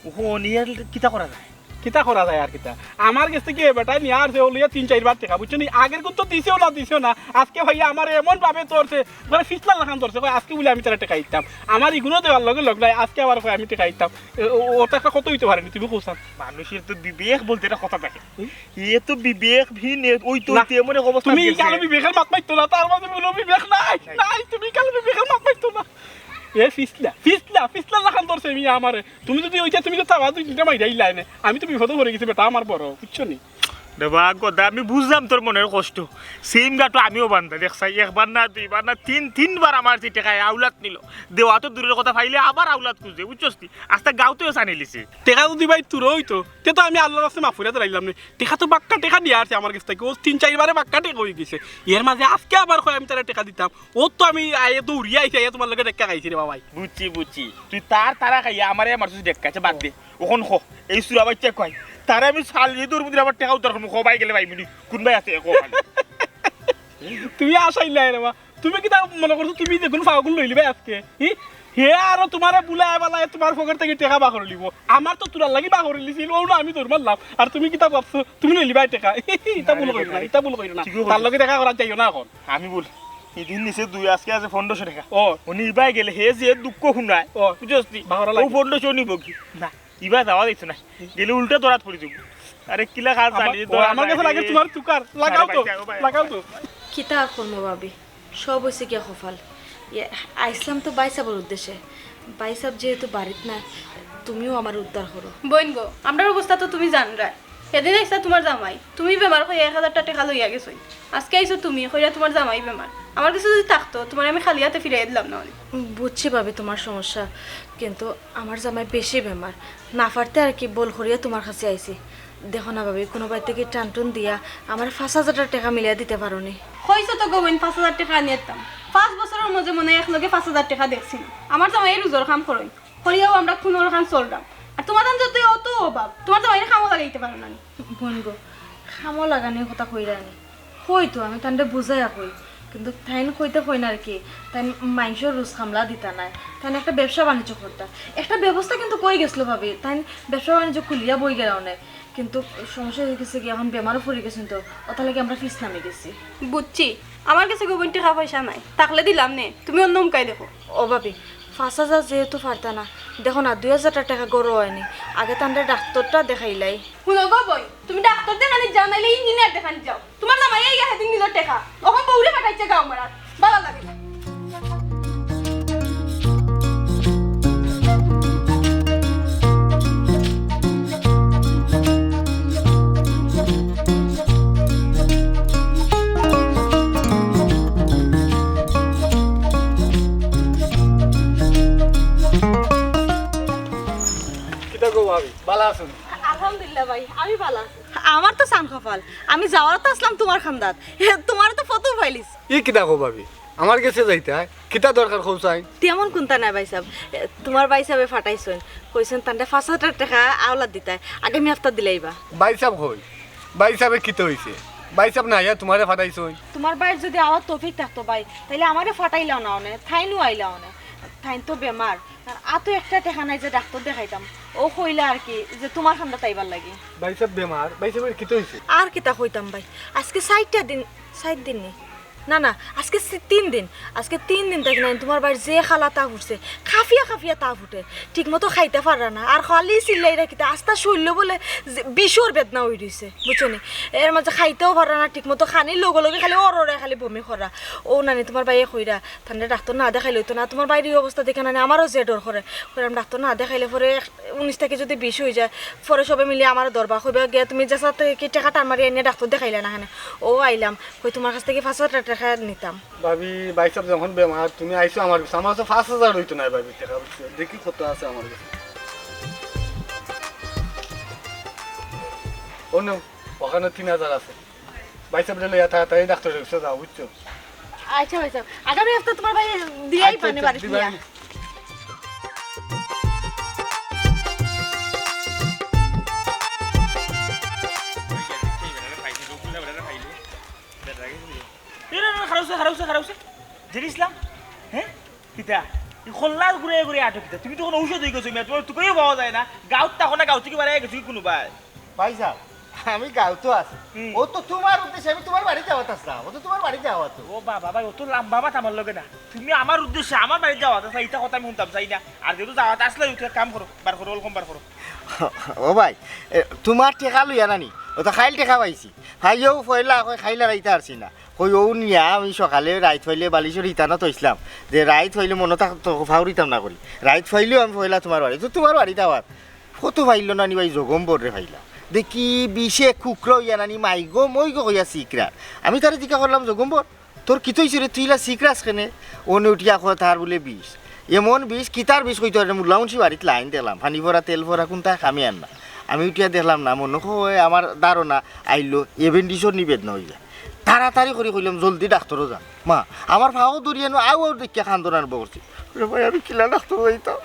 ওহো, নিয়া কিতা করা যায়? কিতা করা যায় আর কিতা? আমার গেছ থাকি এ বেটায় নিয়া হারছে, ও লইয়া তিন চাইরবার টেকা, বুঝছো নি? আগের গুন তো দিছেও না, দিছেও না। আজকে ভাইয়া আমারে এমন ভাবে ধরছে, মানে ফিসলার লাখান ধরছে, কয় আজকে বুলে আমি তারে টেকা দিতাম। আমার ইগুনও দেওয়ার লগে লগ নাই, আজকে আবার কয় আমি টেকা দিতাম। এ, ও, ওটা একটা কথা অইতে পারে নি, তুমি কও ছাইন। মানুষের তো বিবেক বলতে একটা কথা থাকে। হুম? এ তো বিবেকহীন, এ, ওই তো না, ওই তো এমন এক অবস্থা তুমি গেছে। কালো বিবেকের মাত মারতো না, তার মাঝে কোনো বিবেক নাই, নাই। নাই, তুমি কালো বিবেকের মাত মারতো না। এ ফিসলা, ফিসলা, ফিসলা লাখান ধরছে মিয়া আমারে। তুমি যদি ওইটা তুমি তো চাবা, দুই তিনটা মাইরাই লাইনে। আমি তো বিপদে পড়ি গেছি বেটা, আমার বড়, বুঝছো নি? রে বা গদা, আমি বুঝলাম তোর মনের কষ্ট। সেম গাটো আমিও বান্দা, দেখছাই, একবার না, দুইবার না, তিন, তিনবার আমার যে টেকায় আওলাদ নিল। দেওয়া তো দূরের কথা, পাইলে আবার আওলাদ খুঁজে, বুঝছস নি? আস্তা গাঁওতেও ছানিলিছে। টেকা যদি ভাই তোর অইতো, তে তো আমি আল্লার রাস্তায় মাফ করিয়া দাঁড়াইলাম নে। টেকা তো বাক্কা টেকা নিয়া হারছে আমার গেছ থাকি, ও তিন চাইরবারে বাক্কা টেকা অই গেছে। এর মাঝে আজকে আবার কয় আমি তারে টেকা দিতাম, ও তো আমি আইয়া দৌড়িয়া আইছি, আইয়া তুমার লগে ডেক্কা খাইছি রে বাবাই। বুঝছি, বুঝছি, তুই তার তারা খাইয়া আমারে মারছিস ডেক্কা, আচ্ছা বাদ দে। অখন ক, এই চুরা বাইচ্চা কয়, তারে আমি ছাল দিয়া দৌড় মুদির, আমার টেকা উদ্ধার করমু, ক ভাই গেলে ভাই মিনি, কোন ভাই আছে, ক খালি। তুমি আসাইলায় রে বা, তুমি কিতা মনে করছো তুমি যেগুন ফাওগুন লইলিবায় আজকে? হি? হে আরো তুমারে বুলায় বালায় তুমার পকেট থাকি টেকা বার করিলিবো। আমার তো তুরার লাগি বার করিলিছিল, অউ না আমি দৌড় মারলাম। আর তুমি কিতা ভাবছো? তুমি লইলিবায় টেকা। ইতা ভুল কইরো না, ইতা ভুল কইরো না। তার লগে দেখা করাত যাইও না অখন। আমি ভুল। ইদিন নিছে দুই, আজকে আছে পনরোশো টেকা। ও। উনি ইবায় গেলে হে যে দুঃখ হুনায়, ও। বুঝছস নি? বাহরা লাগে। পনরোশো নিবো কি? না। ইবায় যাওয়া যাইতো না। গেলে উল্টা ধরাত পড়ি যাইবো। আরে কিলা খাল আমার, চালি, ও, ধরা আমার যায় গেছে লাগে রে। তুমার তুকার। লাগাও তো, আরে ভাই, যাও ভাই। লাগাও তো। কিতা করমু ভাবি? সব অইছে গিয়া কপাল। ইয়ে, আইছলাম তো ভাইসাবর উদ্দেশ্যে। ভাইসাব যেহেতু বাড়িত নাই, তুমিও আমারে উদ্ধার করো। বইন গো, আমরার অবস্থা তো তুমি জানরায়। হেদিন আইছলা তুমার জামাই, তুমি বেমার কইয়া এক হাজারটা টেকা লইয়া গেছইন। আজকে আইছো তুমি, কইরা তুমার জামাই বেমার। আমার গেছে যদি থাকতো, তুমারে আমি খালি আতে ফিরাইয়া দিলাম না অনে। বুঝছি ভাবি তুমার সমস্যা, কিন্তু আমার জামাই বেশি বেমার, না পারতে আর কি বল করিয়া তুমার কাছে আইছি। দেখো না ভাবি, কুনু বাড়ি থাকি টানটুন দিয়া আমারে পাঁচ হাজারটা টেকা মিলাইয়া দিতে পারো নি? কইছো তো গো বইন, পাঁচ হাজার টেকা আনিয়া দিতাম। পাঁচ বছরর মাঝে মনে অয় একলগে পাঁচ হাজার টেকা দেখছি না। আমার জামাইয়ে রুজর কাম করইন, করিয়াও আমরা কুনুরকম চলরাম। আর তুমার জান যতই অত অভাব, তুমার জামাইরে কামো লাগাইতে পারো না নি? বইন গো, কামো লাগানির কথা কইরা নি। কই তো, আমি তানরে বুঝাইয়া কই, কিন্তু তাইন কইতে কইন আর কি, তাইন মাইনষর রুজ কামলা দিতা নায়, তাইন একটা ব্যবসা বাণিজ্য করতা। একটা ব্যবস্থা কিন্তু কই গেছলো ভাবি, তাইন ব্যবসা বাণিজ্য খুলিয়া বই গেলা অনে, কিন্তু সমস্যা অই গেছে কি, অখন বেমারও পড়ি গেছইন তো, অতার লাগি আমরা ফিস নামি গেছি। বুঝছি, আমার গেছে গো বইন টেকা পয়সা নাই, থাকলে দিলাম নে, তুমি অন্য উপায় দেখো। ও ভাবি, পাঁচ হাজার যেহেতু পারতা না, দেখো না, দুই হাজারটা টেকা গরো অয়নি, আগে তানরে ডাক্তরটা দেখাইলাই। হুনো গো বইন, তুমি ডাক্তর দেখানিত যাও, নাইলে ইঞ্জিনিয়ার দেখানিত যাও। তুমার জামাইয়ে ইয়া হেদিন নিলো টেকা, অখন বউরে পাঠাইছে গাঁও মারাত, ভালা লাগে না। গো ভাবি, ভালা আছইন? আলহামদুলিল্লাহ ভাই, আমি ভালা আছি। আমার তো সান কপাল, আমি যাওয়ার তো আছলাম তুমার খান্দাত, তুমারে তো ফটো পাইলিছি। ই কিতা কও ভাবি, আমার গেছে যাইতায়? কিতা দরকার কও চাই? তেমন কুন্তা নাই ভাইসাব, তুমার ভাইসাবে ফাটাইছইন, কইছইন তানরে পাঁচ হাজার টেকা আওলাত দিতায়, আগামী হাপ্তাত দিলাইবা। ভাইসাব কই? ভাইসাবে কিতা অইছে? ভাইসাব না আইয়া তুমারে ফাটাইছইন? তুমার ভাইর যুদি আওয়ার তৌফিক থাকতো ভাই, তাইলে আমারে ফাটাইলাও না অনে, তাইনউ আইলা অনে। তাইন তো বেমার, আর আতো একটা টেকা নাই যে ডাক্তর দেখাইতাম। অউ কইলা আর কি যে তুমার খান্দাত আইবার লাগি। ভাইসাব বেমার, ভাইসাবর কিতা অইছে? আর কিতা কইতাম ভাই, আজকে চাইরটা দিন, চাইর দিন নি? না, না, আজকে সি-, তিন দিন। আজকে তিন দিন থাকি নানি তুমার ভাইর যে কালা তাপ উঠছে, কাঁপিয়া কাঁপিয়া তাপ উঠে, ঠিক মতো খাইতা পাররা না, আর খালি চিল্লাইরা কিতা, আস্তা শরীলো বুলে যে বিষর বেদনা অই রইছে, বুঝছো নি? এর মাঝে খাইতাও পাররা না ঠিক মতো, খানির লগে লগে খালি অররে খালি বমি কররা। অউ নানি তুমার ভাইয়ে কইরা, তানরে ডাক্তর না দেখাইলে অইতো না, তুমার ভাইর ই অবস্থা দেখিয়া নানি আমারও যে ডর করে, কইরাম ডাক্তর না দেখাইলে পরে এক-, উনিশ থাকি যুদি বিশ অই যায়, পরে সবে মিলি আমারে ধরবা, কইবা গিয়া তুমি যেছা থাকি টেকা টান মারি আনিয়া ডাক্তর দেখাইলা না কেনে। অউ আইলাম, কই তুমার কাছ থাকি পাঁচ হাজার টেকা নিতাম। ভাবি, ভাইসাব যখন বেমার, তুমি আইছো আমার গেছে, আমার গেছে পাঁচ হাজার অইতো নায় ভাবি, টেকা বুঝছো? দেখি কত আছে আমার গেছে। অউ নেও, অখানো তিন হাজার আছে। ভাইসাবরে লইয়া তাড়াতাড়ি ডাক্তরর গেছে যাও, বুঝছো? আচ্ছা ভাইসাব, আগামী হাপ্তা তুমার ভাইয়ে দিয়াই আচ্ছা, পানে আচ্ছা, বাড়িত দিবা নিয়া। নি। এ, না, না, খাড়া অইছে, খাড়া অইছে, খাড়া অইছে। জেড ইসলাম? হে? কিতা? ই খল্লা ঘুরে ঘুরে আটো কিতা? তুমি তো কুনু ঔষধ অই গেছো, মিয়া, তুমার তুকাইও পাওয়া যায় না। গাউত থাকো না, গাউ থাকি বারাই গেছো নি কুনুবায়? ভাইসাব, আমি গাউতো আছি। হুম। অউ তো তুমার উদ্দেশ্যে আমি তুমার বাড়িত যাওয়াত আছলাম, অউ তো তুমার বাড়িত যাওয়াত। ও বাবা, ভাই, অত লাম্বা মাত আমার লগে না। তুমি আমার উদ্দেশ্যে আমার বাড়িত যাওয়াত আছলায়, ইতা কথা আমি হুনতাম চাই না। আর যেহেতু যাওয়াত আছলায়, অউ তো এক কাম করো, বার করো, অলকম বার করো। ও ভাই, এ, তুমার টেকা লইয়া নানি, অউ তো কাইল টেকা পাইছি। পাইয়াউ পয়লা কয় কাইল আর আইতা পারছি না। কই অউ নিয়া আমি সকালে রাইত পাইলে বালিশর হিতানো থইছলাম, যে রাইত পাইলে মনো থাকতো ফাউরিতাম না করি। রাইত পাইলেউ আমি পয়লা তুমার বাড়িত, তো তুমার বাড়িত আওয়াত। কত পাইলো নানি ভাই, জগম্বররে পাইলাম। দেখি বিষে কুকরা অইয়া নানি মাইগো মইগো কইয়া চিকরার। আমি তারে জিকা করলাম, "জগম্বর, তোর কিতা অইছে রে, তুই ইলা চিকরাস কেনে?" অনে উঠিয়া কয়, "তার বুলে বিষ।" এমন বিষ, কিতার বিষ কইতো পারে, মুল্লা মুন্সি বাড়িত লাইন দিলাম, পানি ভরা, তেল ভরা, কুনটা কামে আর না। আমি উঠিয়া দেখলাম না, মনো কয় আমার ধারণা আইলো, এপেন্ডিক্সর নি বেদনা অইয়া। তাড়াতাড়ি করি কইলাম, "জলদি ডাক্তরো যা।" মা, আমার পাও ধরিয়া নু আউ আউ দেখিয়া কান্দন আরম্ভ করছে। "ওরে ভাই, আমি কিলা ডাক্তরো যাইতাম?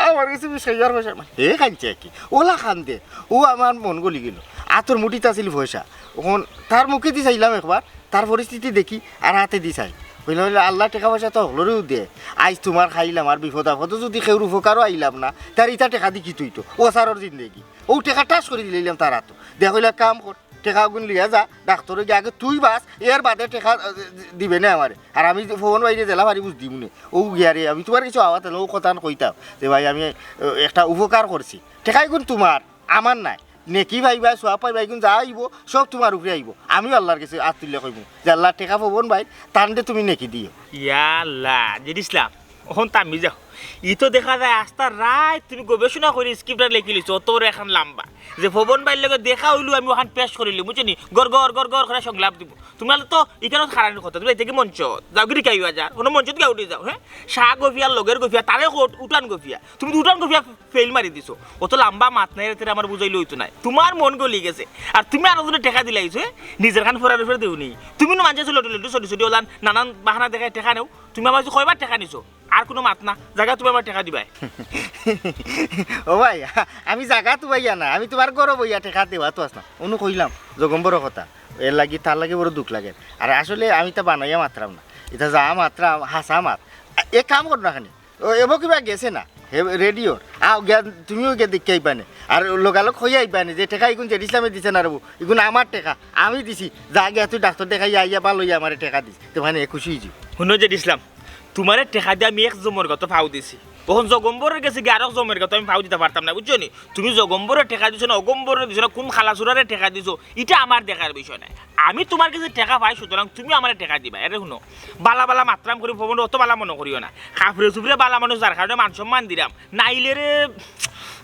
আমার গেছে বিশ হাজার পয়সা।" মা, হে কানছে আর কি, অলা কান্দে। অউ আমার মন গলি গেল। আতর মুঠিত আছিল পয়সা। অখন তার মুখেদি চাইলাম একবার, তার পরিস্থিতি দেখি, আর আতেদি চাই। কইলাম, "অইলে আল্লায় টেকা পয়সা তো হকলরেউ দে। আইজ তুমার কাইল আমার, বিপদ আপদো যুদি কেউর উপকারো আইলাম না, তে ইতা টেকা দি কিতা অইতো? অসারর জিন্দেগি।" অউ টেকা ঠাস করি দিলাইলাম তার আতো। দিয়া কইলা, "কাম কর, টেকাগুন লইয়া যা, ডাক্তরো গিয়া আগে তুই বাঁচ, এর বাদে টেকা, আহ, দিবে নে আমারে। আর আমি পবন ভাইরে যেলা পারি বুঝ দিমু নে।" অউ গিয়া রে, আমি তুমার গেছে আওয়াত আইলো, অউ কথাখান কইতাম যে, "ভাই, আমি, আহ, একটা উপকার করছি। টেকাইগুন তুমার, আমার নায়। নেকি পাইবায়, সওয়াব পাইবায়, ইগুন যা আইবো, সব তুমার উপরে আইবো। আমি আল্লার গেছে আত তুলিয়া কইমু যে, 'আল্লা, টেকা পবন ভাইর, তানরে তুমি নেকি দিও।'" ইয়া আল্লা, জেড ইসলাম, অখন থামি যাও। ই তো দেখা যায় আস্তা রাইত তুমি গবেষণা করি script লেখিলিছো, অত বড় একখান লাম্বা। যে পবন ভাইর লগে দেখা অইলো, আমি অখান পেশ করিলিমু, বুঝছো নি? গড় গড় গড় গড় করি সংলাপ দিমু। তুমার তো ইখানো খাড়ানির কথা, তুমি এদিকে মঞ্চত যাও, গিরি খাইবা যার, কুনু মঞ্চত গিয়া উঠি যাও, হে? শাহ গফিয়ার লগর গফিয়া, তারে কও উঠান গফিয়া। তুমি তো উঠান গফিয়া ফেইল মারি দিছো। অত লাম্বা মাত নাই রে, তেরে আমার বুঝাইলে অইতো নায়। তুমার মন গলি গেছে। আর তুমি আরকজনরে টেকা দিলাইছো, হে? নিজর খান ফরার উপরে দেও নি। তুমি নু মানষে লটু লটু ছুটি ছুটি অলান নানান বাহানা দেখাই টেকা নেও। তুমি আমার গেছে কয়বার টেকা নিছো? আর কুনু মাত না। যাগা তুমি আমার টেকা দিবায়। ও ভাই, আমি যাগা তুবাইয়া না, আমি তুমার ঘরো বইয়া টেকা দেওয়াত আছলাম। অনো কইলাম, জগম্বরর কথা। এর লাগি, তার লাগি বড় দুখ লাগের। আর আসলে আমি ইতা বানাইয়া মাতরাম না। ইতা যা মাতরাম, হাছা মাত। এ কাম কর না খানি। ও, এবো কিবা গেছে না, হে, রেডিওর। আও, গিয়া, তুমিও গিয়া দেখিয়া আইবানে। আর লগালগ কইয়া আইবানে যে টেকা ইগুন জেড ইসলামে দিছে না রেবো, ইগুন আমার টেকা, আমি দিছি। যা গিয়া তুই ডাক্তর দেখাইয়া আইয়া ভালা অইয়া আমারে টেকা দিস। তে মানে এ খুশি অইযিবো। হুনো জেড ইসলাম, তুমারে টেকা দিয়া আমি এক জমর গাতো ফাও দিছি। অখন জগম্বরর গেছে গিয়া আরক জমর গাতো আমি ফাও দিতা পারতাম না, বুঝছো নি? তুমি জগম্বররে টেকা দিছো না, অগম্বররে দিছো না, কুন কালাচুরারে টেকা দিছো, ইটা আমার দেখার বিষয় নায়। আমি তুমার গেছে টেকা পাই, সুতরাং তুমি আমারে টেকা দিবায়। এরে হুনো, ভালা ভালা মাতরাম করি, পবনরে অত ভালা মনো করিও না। কাফরে চুফরে ভালা মানুষ, যার কারণে মান সম্মান দিরাম। নাইলে রে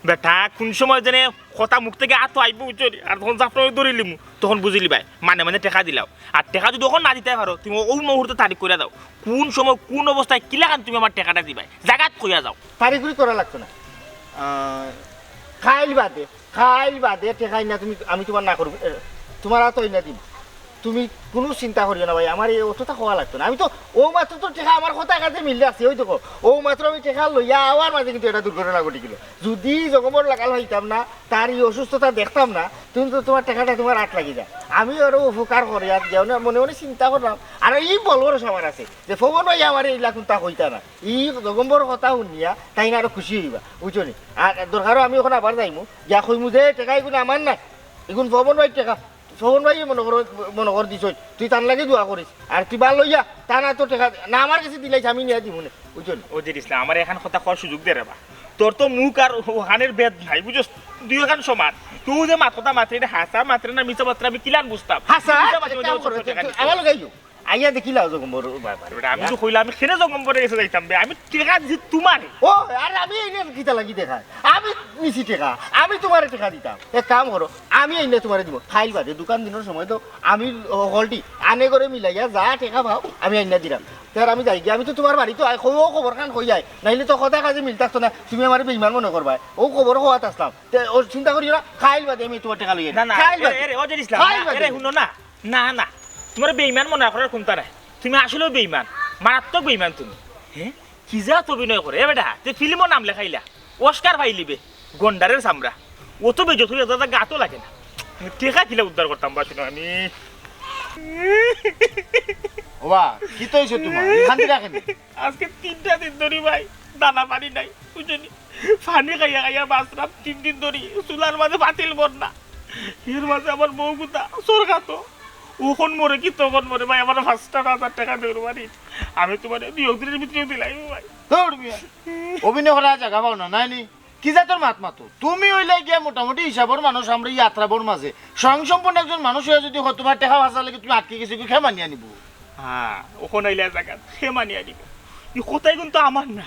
বেটা, কুন সময় যেনে কথা মুখ থাকি আতো আইবো, বুঝছো নি? আর তখন জাফরান ধরিলিমু, তখন বুঝিলিবায়। মানে মানে টেকা দিলাও। আর টেকা যুদি অখন না দিতায় পারো, তুমি অউ মুহূর্তে তারিখ কইরা যাও। কুন সময়, কুন অবস্থায়, কিলাখান তুমি আমার টেকাটা দিবায়? যাগাত কইয়া যাও। তারিখ উরিখ করা লাগতো না। আহ, খাইল বাদে, খাইল বাদে টেকা আইনা তুমি, আমি তুমার না করমু, এ, তুমার আতো আইনা দিমু। তুমি কুনু চিন্তা করিও না ভাই, আমার এই অতটা কওয়া লাগতো না। আমি তো অউ মাত্র তো টেকা আমার কথা কাজে মিলে আছে, ওই দেখো, অউ মাত্র আমি টেকা লইয়া আওয়ার মাঝে কিন্তু একটা দুর্ঘটনা ঘটি গেল। যদি জগমর লাগাল হইতাম না, তার এই অসুস্থতা দেখতাম না, তুমি তো তুমার টেকাটা তুমার আত লাগি যায়। আমি আরো উপকার করি আর যেও না, মনে মনে চিন্তা করলাম। আর এই বলবর সবার আছে যে ফবন ভাই আমার এই লাগুন তা হইতা না। ই জগমর কথা শুনিয়া তাইন আরো খুশি হইবা, বুঝছো নি? আর দরকারও আমি ওখানে আবার যাইমু, গিয়া কইমু যে টেকা এগুন আমার না, এগুন ফবন ভাইর টেকা। ফবন ভাই মনে কর, মনে কর দিছই, তুই তার লাগি দোয়া করিস। আর তুই বার লইয়া, তা না তো টেকা, না আমার কাছে দিলাইস, আমি নিয়া দিমু নে, বুঝছো নি? ও যে ইসলাম, আমার এখান কথা কওয়ার সুযোগ দে রে বা। তোর তো মুখ আর ওখানের ভেদ নাই, বুঝছস? দুই ওখান সমান। তুই যে মাত কথা মাতরে, এটা হাসা মাতরে না মিছা মাতরে, আমি কিলান বুঝতাম? হাসা, মিছা মাতরে, এক কাম ওই যে করো, টেকা তুই দিতে। আমার লগে আইও। আইয়া দেখিলাও জগমর বাবা। বেটা, আমি তো কইলাম, আমি কেনে জগমরে গেছে যাইতাম বে? আমি টেকা দিছি তুমারে। ও, আরে আমি এই নিয়ে কিতা লাগি দেখায়? আমি নিছি টেকা, আমি তুমারে টেকা দিতাম। এক কাম করো, আমি আইনা তুমারে দিব। খাইল বাদে দোকান দিনর সময় তো আমি হলটি আনে করে মিলাইয়া যা টেকা পাও, আমি আইনা দিলাম। তার আমি যাই গিয়া, আমি তো তুমার বাড়িত আই, ও খবর খান কই আই, নাইলে তো কথা কাজে মিল থাকতো না, তুমি আমারে বেইমান মনে করবায়। ও খবর হওয়াত আসলাম, তে ও চিন্তা করিও না, খাইল বাদে আমি তুমার টেকা লইয়া না, না, খাইল এরে, বাদে। এরে, ও যে ইসলাম, খাইল না, বাদে। এরে, হুনো না, না, না, তুমার বেইমান মনে করার কুনতা নাই। তুমি আসলেও বেইমান, মারাত্মক বেইমান তুমি। হে? কি জাত অভিনয় করে, এ বেটা? তে ফিল্মও নাম লেখাইলা, অস্কার পাইলিবে, গন্ডারের চামড়া। ও তো বেজত হইয়া দাদা গাতও লাগে না। টেকা কিলা উদ্ধার করতাম বা শুনো আমি। ওবা, কিতা অইছে তুমার? ইখান দিয়া কেনে? আজকে তিনটা দিন ধরি ভাই, দানা পানি নাই, বুঝছো নি? পানি খাইয়া খাইয়া বাঁচলাম তিন দিন ধরি, চুলার মাঝে পাতিল বর না। এর মাঝে আমার বউ গুতা সরকাতো। অখন মরে কি তখন মরে ভাই, আমার পাঁচটা হাজার টেকা দেওয়ার বাড়ি। আমি তুমারে দুই এক দিনর ভিতরে দিলাই ভাই। দৌড় মিয়া। অভিনয় করার জাগা পাও না, নায় নি? কি জাতর মাত মাতো? তুমি অইলা গিয়া মোটামুটি হিসাবর মানুষ, আমরা ই আত্রাবর মাঝে। স্বয়ংসম্পূর্ণ একজন মানুষ অইয়া যদি কয় তুমার টেকা পাঁচ হাজার লাগে তুমি আটকি গেছো, কি খেমানিয়া নিবো? হ্যাঁ, অখন আইলা জাগা, খেমানিয়া নিবো। ই কথাই কিন্তু আমার না।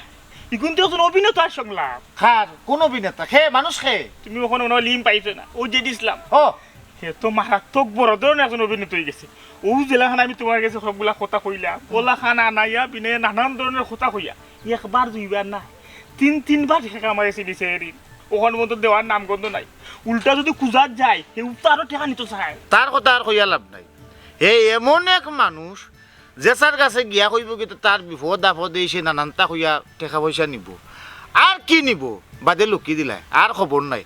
ইগুন তো একজন অভিনেতার সংলাপ। কার? কোন অভিনেতা? কে? মানুষ কে? তুমি অখন মনে হয় লিম পাইছো না। ও যে ইসলাম। ও। হে তো মারাত্মক বড় ধরনের একজন অভিনেতা হয়ে গেছে। ও যেলাখান আমি তুমার গেছে সবগুলা কথা কইলাম, ওলাখান আনাইয়া বিনয়ে নানান ধরনের কথা কইয়া। একবার দুইবার না, তিন তিনবার টেকা আমার গেছে দিছে এরিন। অখন মতো দেওয়ার নামগন্ধ নাই। উল্টা যদি কুজাত যায়, হে উল্টা আরো টেকা নিতে চায়। তার কথা আর কইয়া লাভ নাই। হে এমন এক মানুষ, যেসার কাছে গিয়া কইবো কি, তার বিপদ আপদে সে নানানতা কইয়া টেকা পয়সা নিবো। আর কি নিবো? বাদে লুকি দিলায়, আর খবর নাই।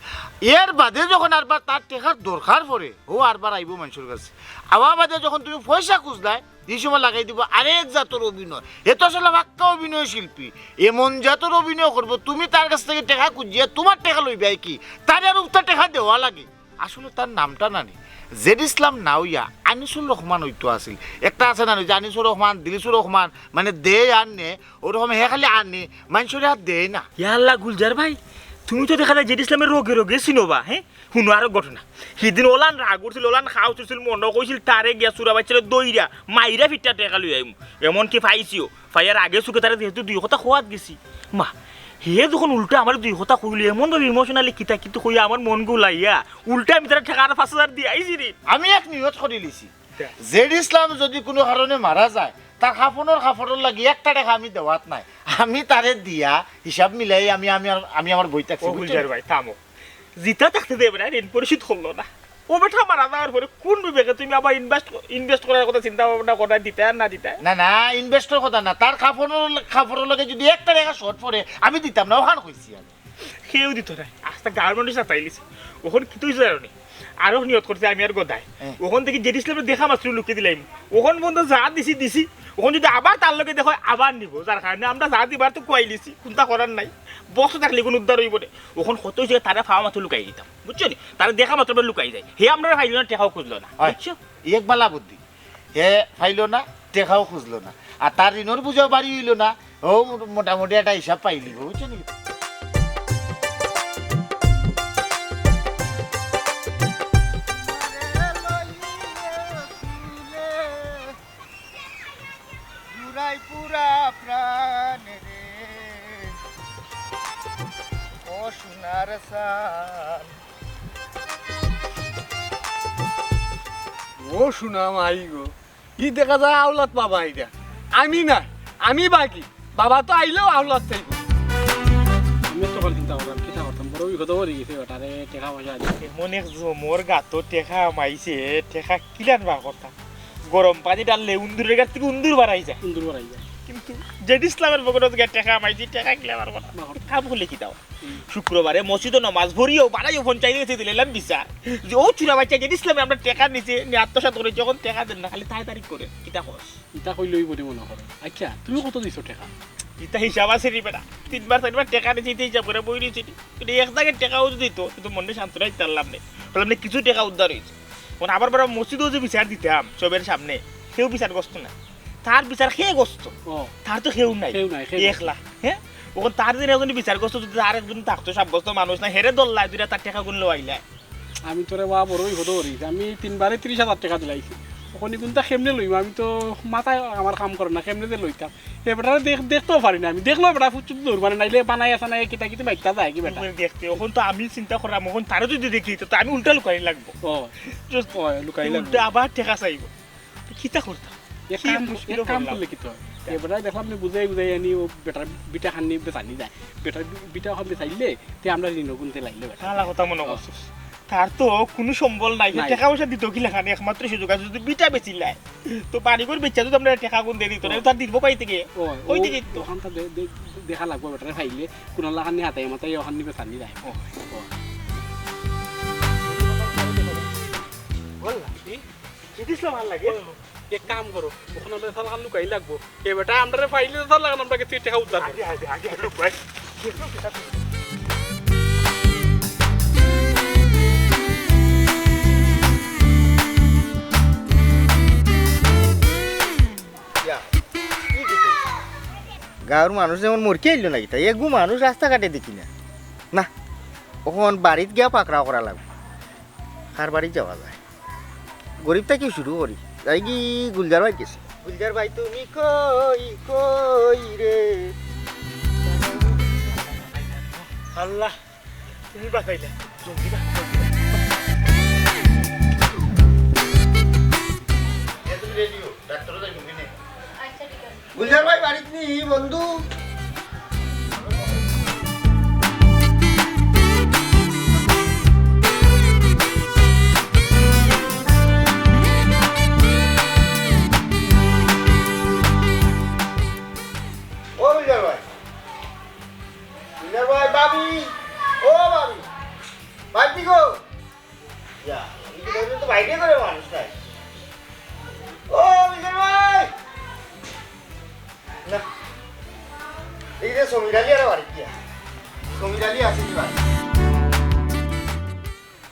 এর বাদে যখন আরবার তার টেকার দরকার পড়ে, ও আরবার আইবো মানষর কাছে। আওয়া বাদে যখন তুমি পয়সা খুজলায়, ই সময় লাগাই দিবো আরেক জাতর অভিনয়। এ তো আসলে পাক্কা অভিনয় শিল্পী। এমন জাতর অভিনয় করবো, তুমি তার কাছ থাকি টেকা খুজিয়া তুমার টেকা লইবায় কি? তারে আর উক্তা টেকা দেওয়া লাগে। আসলে তার নামটা নানি, জেড ইসলাম না অইয়া আনিসুর রহমান অইতো আছিল। একটা আছে নানি, যে আনিসুর রহমান, দিলিসুর রহমান, মানে দেয় আর নেয়, ওরকম হে খালি আনে, মানষরে আর দেয় না। ইয়া আল্লাহ, গুলজার ভাই, তুমি তো দেখা যায় জেড ইসলামরে রোগে রোগে চিনো বা, হে? হুনো আরো ঘটনা। হিদিন ওলান রাগ উঠছিল, ওলান খাও উঠছিল, মনো কইছিল, তারে গিয়া চুরা বাইচ্চারে দইরা, মাইরা ফিট্টা টেকা লই আইমু। এমনকি পাইছিও। পাইয়ার আগে চুকে তারে যেহেতু দুই কথা কওয়াত গেছি। মা, হে যখন উল্টা আমারে দুই কথা কইল, এমন ভাবে ইমোশনালি কিতা কিতা কইয়া আমার মন গুলাইয়া, উল্টা আমি তারে টেকা আর পাঁচ হাজার দিয়া আইছি রে। আমি এক নিয়ত করি লিছি। দে। জেড ইসলাম যদি কুনু কারণে মারা যায়, তার কাফনর কাপড়র লাগি একটা টেকা আমি দেওয়াত নাই। আমি তারে দিয়া হিসাব মিলাই আমি, আমি আর, আমি আমার বই থাকছি, ও বুঝছো? গুলজার ভাই, থামো। জিতা থাকতে দেবে না, ঋণ পরিশোধ করলো না। ও বেটা মারা যাওয়ার পরে কোন বিবেকে তুমি আবার ইনভেস্ট, ইনভেস্ট করার কথা চিন্তা ভাবনা করায় দিতায় আর না দিতায়? না, না, ইনভেস্টর কথা না, তার কাপড়র, কাপড়র লগে যদি একটা টেকা শর্ট পড়ে, আমি দিতাম না, অখান কইছি আমি। কেউ দিত না, আস্তা গার্মেন্টস আতাইলিছে। অখন কিতা অইছে জানো নি? আরো নিয়ত করছে আমি আর গদায়। হ্যাঁ। অখন দেখি জেড ইসলামরে দেখা মাত্র লুকিয়ে দিলাম। অখন বন্ধু যা দিছি দিছি, অখন যদি আবার তার লগে দেখা অয়, আবার নিবো, যার কারণে আমরা যা দিবার তো কইলিছি, কুনতা করার নাই। বক্স থাকলে কুনু উদ্ধার অইবো না। অখন কত অইছে তারে পাওয়া মাত্র লুকাই দিতাম। বুঝছো নি? তারে দেখা মাত্র আমরা লুকাই যাই। হে আমরারে পাইলো না, টেকাও খুজলো না। হয়। বুঝছো? ই এক বালা বুদ্ধি। হে পাইলো না, টেকাও খুজলো না। আর তার ঋণর বুঝাও বাড়ি অইলো না। ও মোটামুটি একটা হিসাব পাইলিবো, বুঝছো নি? জুড়াই পুরা প্রাণ রে, ও সোনার চান। ও সোনা মাই গো, ই দেখা যায় আওলাদ বাবা আইরা। আমি না, আমি বাকি। বাবা তো আইলেও আওলাদ চাইবো। আমি তো কাল চিন্তা করলাম, কিতা করতাম, বড় ওই কত করি গেছে বেটারে টেকা পয়সা দিয়ে। এমন এক জমর গাতো টেকা হামাইছে, টেকা কিলান বার করতা। গরম পানি ঢাললে উন্দুরের গাত থাকি উন্দুর বারাই যায়। উন্দুর বারাই যায়। কিন্তু জেড ইসলামের পকেটো গিয়া টেকা হামাইছি, টেকা কিলা বার করতা। বার করতা। কাম করলে কিতা অয়? হুম। শুক্রবারে মসজিদো নমাজ পড়িও, বারাইও পঞ্চায়েত গেছে দিলাইলাম বিচার। যে ও চুরা বাইচ্চা জেড ইসলামে আমরার টেকা নিছে, নিয়া আত্মসাৎ করেছে, অখন টেকা দেন না, খালি তাড়াতাড়ি করেন। কিতা কস? ইতা কইলে অইবো নি মনো করো। আইচ্ছা, তুমি কত দিছো টেকা? ইতা হিসাব আছে নি বেটা? তিনবার চাইরবার টেকা নিছি, ইতা হিসাব করি বই রইছি নি। কিন্তু এক জাগাত টেকাও যদি দিত, কিন্তু মনটা শান্ত নাই, দিতাম নায়। বললাম না, কিছু টেকা উদ্ধার অইছে। অখন আবার বেটা মসজিদো যে বিচার দিতাম সবের সামনে, কেউ বিচার গ্রস্ত না। তার বিচার কে গ্রস্ত? ও। তার তো কেউ নাই। কেউ নাই, কেউ নাই। একলা, হ্যাঁ? অখন তার দিন একজন বিচার গ্রস্ত যদি তার একজন থাকতো, সাব্যস্ত মানুষ না, হেরে দল্লায় দুইটা তার টেকাগুন লইলায়। আমি তোরে বা বড় বিপদো পড়ি। আমি তিনবারে তিরিশ হাজার টেকা দিলাইছি। অখন ইগুনতা কেমনে লইমু? আমি তো মাথায় আমার কাম করে না, কেমনে যে লইতাম। এ বেটারে দেখ-, দেখতেও পারি না আমি। দেখলেও বেটা ফুচুত দৌড় মারে, নাইলে বানাই আছে না, কিতা কিতা বাইতা যায় কি বেটা। তুমি দেখতে, অখন তো আমি চিন্তা করলাম, অখন তারে যদি দেখি, তো, তো আমি উল্টা লুকানি লাগবো। ও। Just ও, লুকানি লাগবো। উল্টা আবার টেকা চাইবো। তো কিতা করতাম? এক কি কাম, মুশকিল এক কাম করলাম? করলে কিতা অয়? এ বেটারে দেখলাম নি বুঝাই বুঝাই আনি, ও বেটার ভিটাখান নি বেচানি যায়। বেটার ভি-, ভিটাখান বেচাইলে তে আমরার ঋণগুন দিলাইলে বেটা। ভালা কথা মনো করছস। তার তো কুনু সম্বল নাই, নাই। টেকা পয়সা দিতো কিলাখান, একমাত্র সুযোগ আছে যদি ভিটা বেচিলায়। তো বাড়িঘর বেচিয়া যদি আমরারে টেকাগুন দেয় দিতো না, ও। তার দিবো কই থাকি? ও, কই ও, থাকি দিতো? অখানতা দে-, দে-, দেখা লাগবো বেটারে পাইলে, কুনু লাখান নি হাতাই মাতাই অখান নি বেচানি যায়। ও। ও। বল না। কি? কি দিছলা ভালা লাগে? ও, এক কাম করো, অখন আমরার চালান লুকাই লাগবো। এ বেটা আমরারে পাইলে তো চালান আমরা কিছু টেকা উদ্ধার করবো। আগে, আগে, আগে, আগে, লুকাই। ইয়া, কি দিছে? গাঁওর মানুষ যেমন মরকে আইলো না কিতা, এগু মানুষ রাস্তাঘাটে দেখি না। না, অখন বাড়িত গিয়া পাকড়াও করা লাগবো। কার বাড়িত যাওয়া যায়? গরিব থাকি শুরু করি। যাইগি গুলজার ভাইর গেছে। গুলজার ভাই, তুমি কই, কই রে? আল্লাহ, তুমি বাঁচাইলা। জলদি বা, জলদি বা। এ, তুমি রেডি অও, ডাক্তারও যাইবো কিনে। আচ্ছা, ঠিক আছে। গুলজার ভাই বাড়িত নি বন্ধু? ও গুলজার ভাই, গুলজার ভাই, ভাবি, ও ভাবি, ভাবি গো। ইয়া, ই তো ধরে তো বাইরে করে মানুষ নাই। ও, বিজন ভাই! না, এই যে সমীর আলী আর বাড়ি গিয়া। সমীর আলী আছে কি বাড়ি?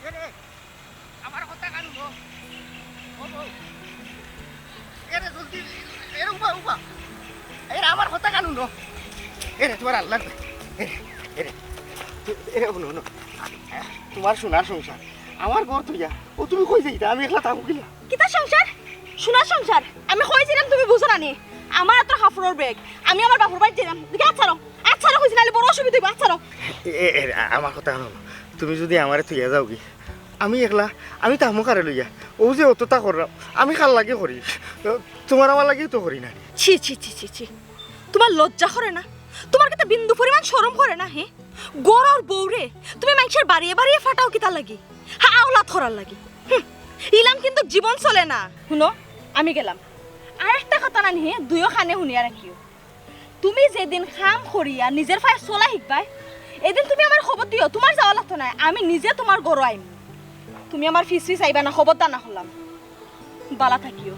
এ রে, আমার কথা কান হুনো। ও বউ। এ রে, জলদি, এ রে, উবা, উবা। এ রে, আমার কথা কান হুনো। এ রে, তোমার আল্লাহ। এ রে, এ রে। এ রে, হুনো, হুনো। তোমার সোনার সংসার। আমার ঘর থইয়া, ও তুমি কই যাইতা? আমি একলা থাকবো কিলা? কিতা সংসার? সোনার সংসার? আমি কই যাইরাম তুমি বুঝো না নি? আমার এত কাপড়র ব্যাগ, আমি আমার বাপর বাড়িত যাইরাম। দেখি আচ্ছা রো, আচ্ছা রো কইছি, নাইলে বড় অসুবিধা অইবো, আচ্ছা রো। এ, এ, এ, আ-, আমার কথা হুনো না। তুমি যদি আমারে থইয়া যাওগি, আমি একলা, আমি থাকমু কারে লইয়া। ও যে অততা কররাম, আমি কার লাগি করি? তোমার আমার লাগিউ তো করি না। ছি, ছি, ছি, ছি, ছি। তোমার লজ্জা করে না? তোমার কিতা বিন্দু পরিমাণ শরম করে না, হে? ঘরর বউরে তুমি মাইনষের বাড়িয়ে বাড়িয়ে ফাটাও কিতার লাগি? হ্যাঁ, আওলাদ করার লাগি। হুম, ইলান কিন্তু জীবন চলে না। হুনো, আমি গেলাম। আর একটা কথা নানি, হে, দুইও কানে হুনিয়া রাখিও। তুমি যেদিন কাম করিয়া নিজের পায়ে চলা শিখবায়, এদিন তুমি আমারে খবর দিও, তোমার যাওয়া লাগতো নায়, আমি নিজে তোমার ঘরো আইমু। তুমি আমার ফিছ ফিছ আইবা না, খবরদার না করলাম। বালা থাকিও।